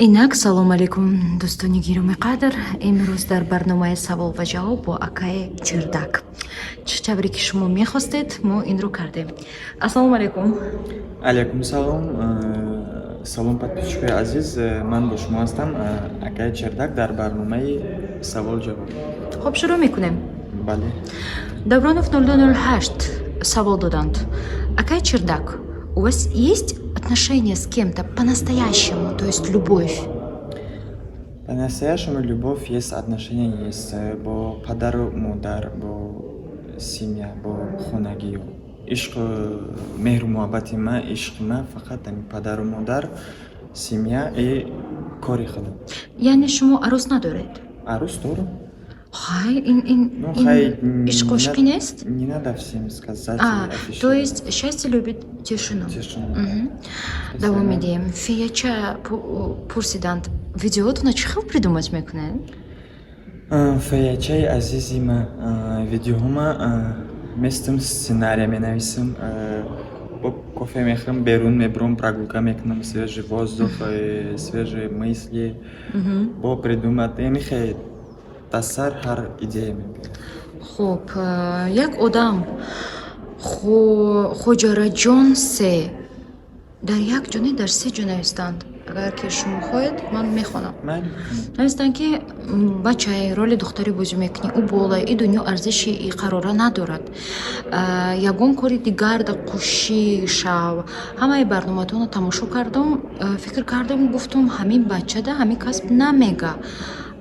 Инак, салом алейкум, дӯстони гиромӣ қадр. Имрӯз дар барномаи савол ва ҷавоб бо акаи Чердак. Чӣ тавре ки шумо мехостед, мо инро кардем. Ассалому алайкум. Алайкум салом. Салом, подписчикои азиз. Ман бо шумо ҳастам, акаи Чердак, дар барномаи савол ҷавоб. Хуб, шурӯъ мекунем. Бале. Давронов 0208 савол доданд: «Акай Чердак, у вас есть отношения с кем-то по-настоящему, то есть любовь?» По-настоящему любовь есть, отношения есть бо падару модар, бо семья, бо хонагиё. Ишқ, меҳру муҳаббати ман, ишқи ман фақат ҳамин падару модар, семья и кори худам. Яъне шумо арӯс надоред? Арӯс дорам. Хай, ин Ну, хай, ин ишқ ошиқӣ нест? Не надо всем сказать. А, то есть счастье любит тишину. Тишину. Давом медиҳем. Феяча пурсиданд: видеотона чӣ хел придумать мекунед? Феячаи азизи ман, видеоҳома местам, сценария менависам, бо кофе мехӯрам, берун мебурам, прогулка мекунам, свежий воздух, свежие мысли, бо придумать мехе дар сар ҳар идея мебиёяд. Хуб, як одам, Хоҷараҷон се дар як ҷо не, дар се ҷо навистанд. Агар ки шумо хоҳед, ман мехонам. Майли. Навистанд ки бачае роли духтарӣ бозӣ мекунӣ, ӯ болай, и дунё арзиши и қарора надорад. Ягон кори дигар да қушӣ шав. Ҳамаи барноматонро тамошо кардам, фикр кардам, гуфтум, ҳамин бачада ҳамин касб намега.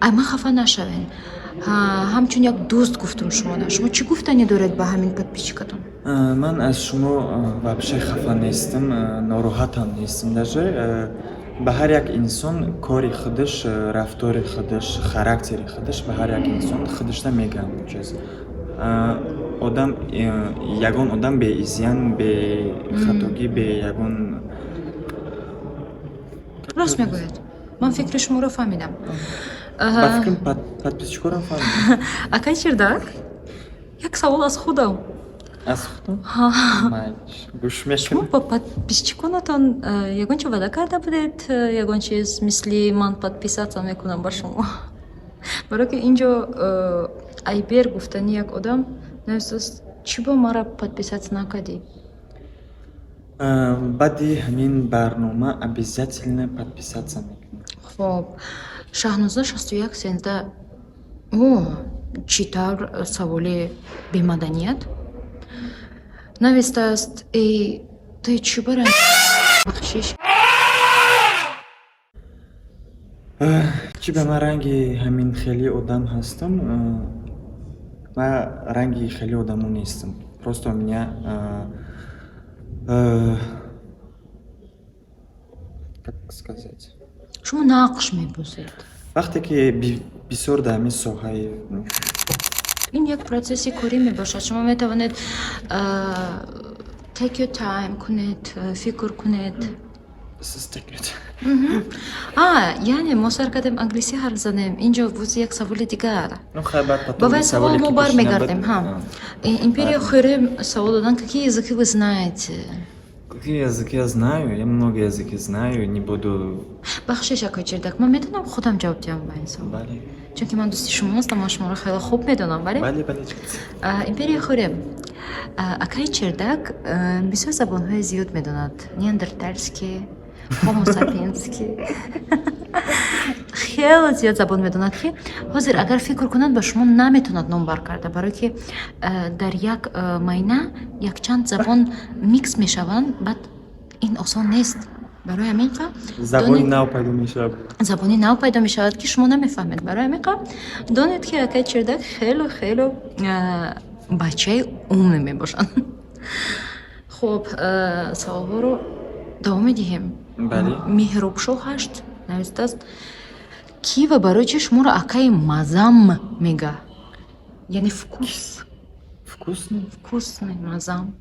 Ай, ман хафа нашавен. Ҳамчун як дӯст гуфтум шумода. Шумо чӣ гуфтанӣ доред ба ҳамин подписчикатон? Ман аз шумо вообще хафа нестам, нороҳатам нестам даже. Ба ҳар як инсон кори худаш, рафтори худаш, характери худаш, ба ҳар як инсон худашда мегӯям чиз. Одам, ягон одам бе изъян, бе хатогӣ, бе ягон Рост мегӯяд, ман фикри шуморо фаҳмидам. Ба фикрам, подписчикорам фаҳмидам. Акай Чердак, як савол аз худам. Аз худам? Майлиш, гӯш Шумо мекунам. ба подписчиконатон ягон чиз ваъда карда будед, ягон чиз мисли ман подписаться мекунам ба шумо? Барое ки инҷо айбер гуфтани як одам навистааст: чӣ бо мара подписаться накардӣ? Баъди ҳамин барнома обязательно подписаться мекунам. Хоб, Шаҳноза 6113, о, чӣ тавр саволи бемаданият навистааст: эй, ты чӣ бара, бахшиш. Чӣ ба ман ранги ҳамин хеле одам ҳастам? Ман ранги хеле одамо нестам. Просто у меня, как сказать, Шумо нақш мебозед. Вақте ки бисёр дар ҳамин соҳаи Ин як процесси корӣ мебошад. Шумо метавонед take your time кунед, фикр кунед. А, яъне мо сар кардем англисӣ ҳарф занем, инҷо боз як саволи дигар. Ну, хай, баъд потом Ба вай савол саволе мо ки бармегардем. пешина Ҳа. Империя Хӯрем савол додан: какие языки вы знаете? Какие языки я знаю? Я много языки знаю, не буду. Бахшиш, акои Чердак, ман метавонам худам ҷавоб диҳам ба ин савол? Бале. Чунки ман дӯсти шумо ҳастам, ман шуморо хеле хуб медонам, бале? Бале. Империя Хӯрем, акаи Чердак бисёр забонҳои зиёд медонад: неандертальский, хомо сапиенский, хеле зиёд забон медонад, ки ҳозир агар фикр кунад, ба шумо наметавонад номбар карда, барое ки дар як майна якчанд забон микс мешаванд, баъд ин осон нест. Барои ҳамин қа Забони нав пайдо мешавад. Забони нав пайдо мешавад, ки шумо намефаҳмед. Барои ҳамин қа донед, ки акаи Чердак хело хело бачаи умный мебошанд. Хуб, саволҳоро давом медиҳем. Бале. Меҳробшоҳ ҳашт навистааст: ки ва барои чи шуморо акаи мазам мега, яъне вкус? Вкусный? Вкусный, мазам.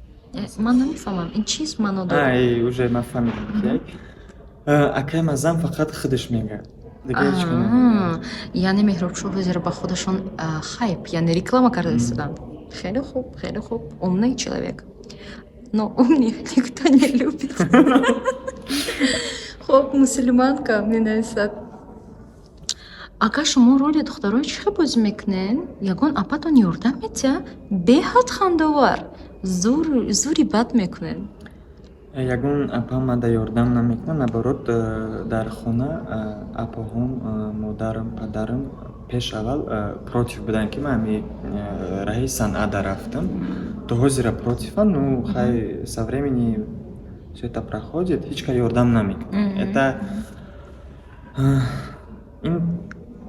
Ман намефаҳмам, ин чиз маъно дорад. Ай, уже ман фаҳмидам, ки акаи мазам фақат худаш мегӯяд. Дигар ҳеҷ кӣ намегӯяд. Яъне Меҳробшоҳ ҳозир ба худашон хайп, яъне реклама карда истоданд. Хеле хуб, хеле хуб, умный человек, но умных никто не любит. Хоб, мусулманка менависад: «Ака, шумо роли духтароро чӣ хел бозӣ мекунед? Ягон апатон ёрдам медиҳад? Беҳад хандовар, зури бад мекунед». Ягон апам мада ёрдам намекунад, наоборот, дар хона апаҳом, модарам, падарам пеш аввал против буданд, ки ман ҳами раҳи санъат рафтам. То ҳозира против анд, ну хай, со времени всё это проходит, ҳеҷ кас ёрдам намекунад. Это ин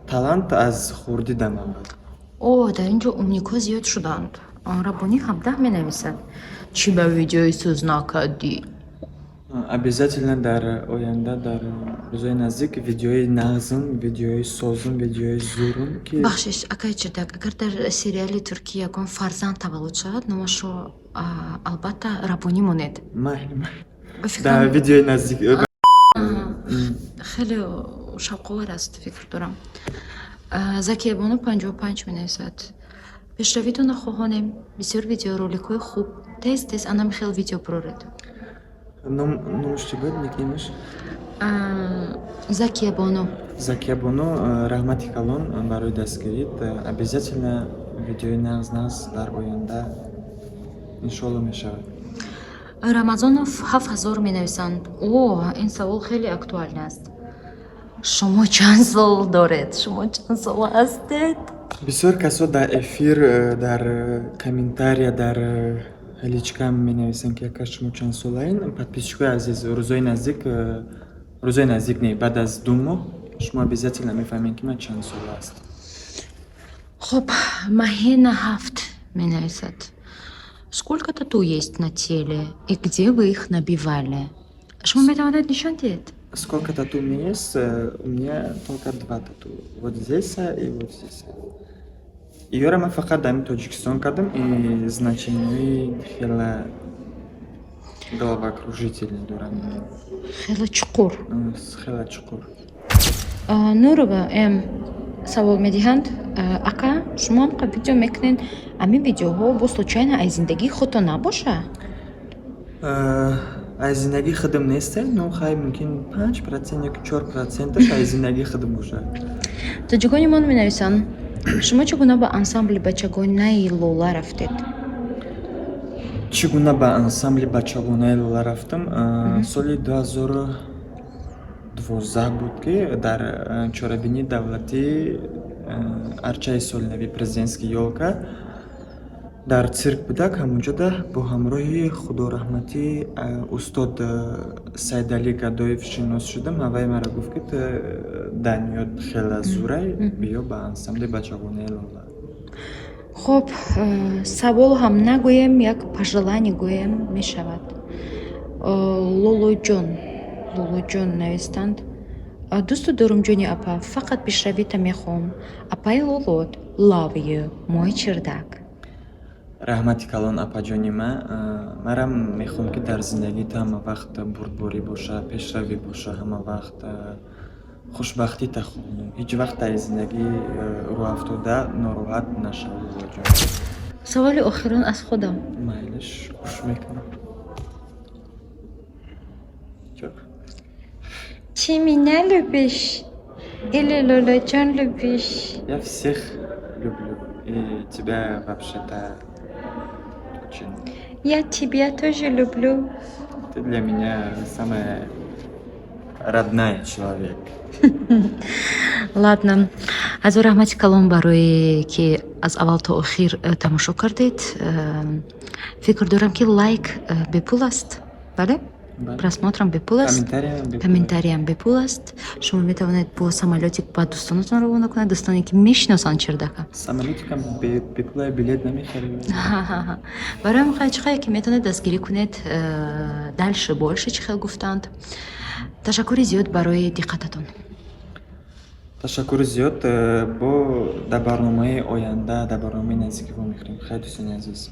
талант аз хурдӣ дар ман буд. О, дар ин ҷо умник ҳо зиёд шуданд. Раббонӣ 17 менависад: «Чӣ ба видеои сӯз накардӣ?» Обязательно дар оянда, дар рӯзои наздик видеои нағзм, видеои созм, видеои зурм ки Бахшиш, акай Чердак, агар дар сериали туркӣ ягон фарзанд таваллуд шавад, номашро албатта Раббонӣ монед. Майли, майли. Ба Дар фикрам видеои наздик. Хеле шавқовар аст, фикр дорам. Закиябону 55 менависад: «Пешравитонро хоҳонем, бисёр видеороликҳои хуб, тез тез анами хел видео буроред». Номаш чӣ буд, никнеймаш? Закиябону. Закиябону, раҳмати калон барои дастгирит. Обязательно видеои нағз нағз дар оянда, иншоалло, мешавад. Рамазонов 7000 менависанд: «О, ин савол хеле актуальный аст. Шумо чанд сол доред? Шумо чанд сола ҳастед?» Бисёр касо дар эфир, дар комментария, дар личка менависанд, ки ака, шумо чанд солаен? Подписчик ои азиз, рӯзои наздик, рӯзои наздик не, баъд аз 2 моҳ шумо обязательно мефаҳмед, ки ман чанд сола ҳастам. Хоб, Маҳена 7 менависад: «Сколько тату есть на теле и где вы их набивали? Шумо метавонед нишон диҳед?» Сколько тату у меня есть? У меня только два тату, вот здесь и вот здесь. Иёра ман фақат дар Тоҷикистон кардам и значение ҳои хеле головокружительный доранд. Хеле чуқур. Хеле чуқур. Нурова М савол медиҳанд: «Ака, шумо ҳамқа видео мекунед, ҳамин видеоҳо бо случайно аз зиндагии худтон набоша?» Аз зиндагии худам нестем, но хай, мумкин 5% ёки 4%аш аз зиндагии худам бошад. Тоҷикони мон менависанд: «Шумо чӣ гуна ба ансамбли бачагонаи Лола рафтед?» Чӣ гуна ба ансамбли бачагонаи Лола рафтам? Соли 2012 буд, ки дар чорабинии давлатии арчаи соли нави, президентский ёлка, дар цирк будак. Ҳамонҷода бо ҳамроҳи худораҳматӣ устод Сайдалӣ Гадоев шинос шудам. Ҳавай маро гуфт, ки ту даниёт хеле зурай, биё ба ансамбли бачагонаи Лола. Хоб, савол ҳам нагӯем, як пожелание гӯем мешавад. Лолоҷон, Лолоҷон навистанд: «Дӯсту дорум, ҷони апа, фақат пешравита мехоҳам. Апаи Лолот, love you, мой Чердак». Раҳмати калон, апаҷони ман. Марам мехоҳам, ки дар зиндагии ту ҳама вақт бурдборӣ боша, пешравӣ боша, ҳама вақт хушбахтита хоҳам. Ҳеҷ вақт дар зиндагӣ рӯафтода, нороҳат нашав, Лолоҷон. Саволи охирон аз худам. Майлиш, гӯш мекунам. Чо? Ты меня любишь или Лолоҷон любишь? Я всех люблю. И тебя вообще-то очень. Я тебя тоже люблю. Ты для меня самая родная человек. Ладно, азо раҳмати калон барое ки аз аввал то охир тамошо кардед. Фикр дорам, ки лайк бепул аст, бале? Бале. Просмотр ам бепул аст. Комментариям бепул. Комментариям бепул аст. Шумо метавонед бо самолётик ба дӯстонатон равона кунед, дӯстоне ки мешиносанд Чердака. Самолётикам бепулай билет намехарем. Барои ҳамин чӣ хеле ки метавонед дастгирӣ кунед, дальше больше, чӣ хел гуфтанд. Ташаккури зиёд барои диққататон. Ташаккури зиёд. Бо дар барномаи оянда, дар барномаи наздикӣ вомехӯрем. Хайр, дӯстони азиз.